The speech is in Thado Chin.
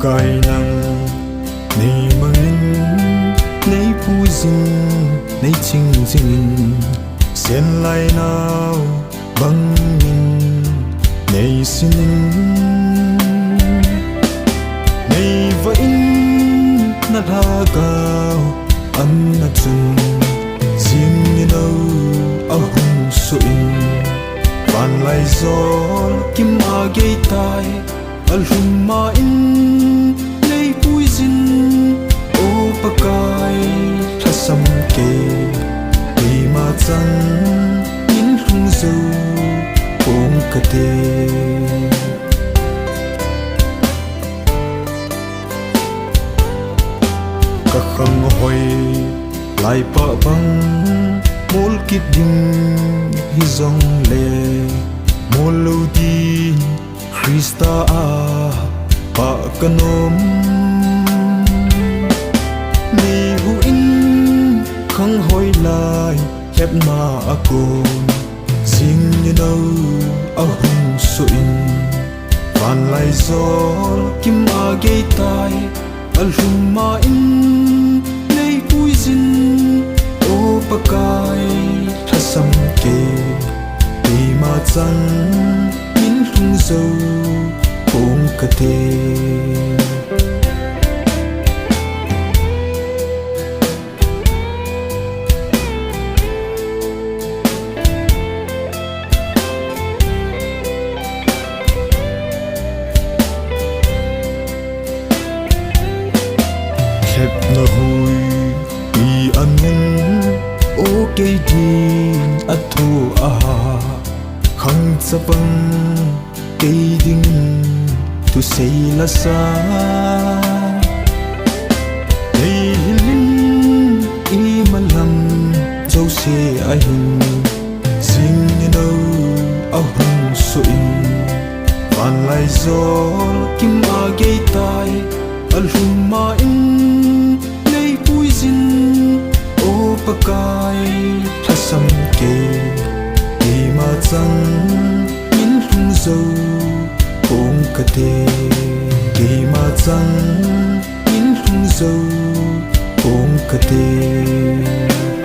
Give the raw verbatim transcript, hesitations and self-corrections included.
Pakai nang, nei mangin, nei puijin, nei chingjingin, sen lai nau bangin, nei sinin, nei vahin, na lhagao an na chun, jing ni nau ahung suin, vanlai jol kim a gei tai, alhum ma in, nei puijin, O Pakai, lhasam kei, keima chang, in lhung jou, pong kate. Ka khang hoi, lai pa bang, mol kit ding hi jong le, mol lo din, Krista a pa ka nom. Nei hu in khang hoi lai, hepna a kon, jing ni nau ahung suin, vanlai jol kim a gei tai, alhum ma in, nei puijin, O Pakai, lhasam kei, keima chang, in lhung jou, pong kate. Lhepna hui, i anun, o kei din a thu a ha, khang chapang, kei ding thusei la sa. Nei hilin i malam jouse ahin, jing ni nau ahung suin, vanlai jol kim a gei tai, alhum ma in, nei puijin, O Pakai, lhasam kei, keima chang, in lhung jou, pong kate, keima chang, in lhung jou, pong kate.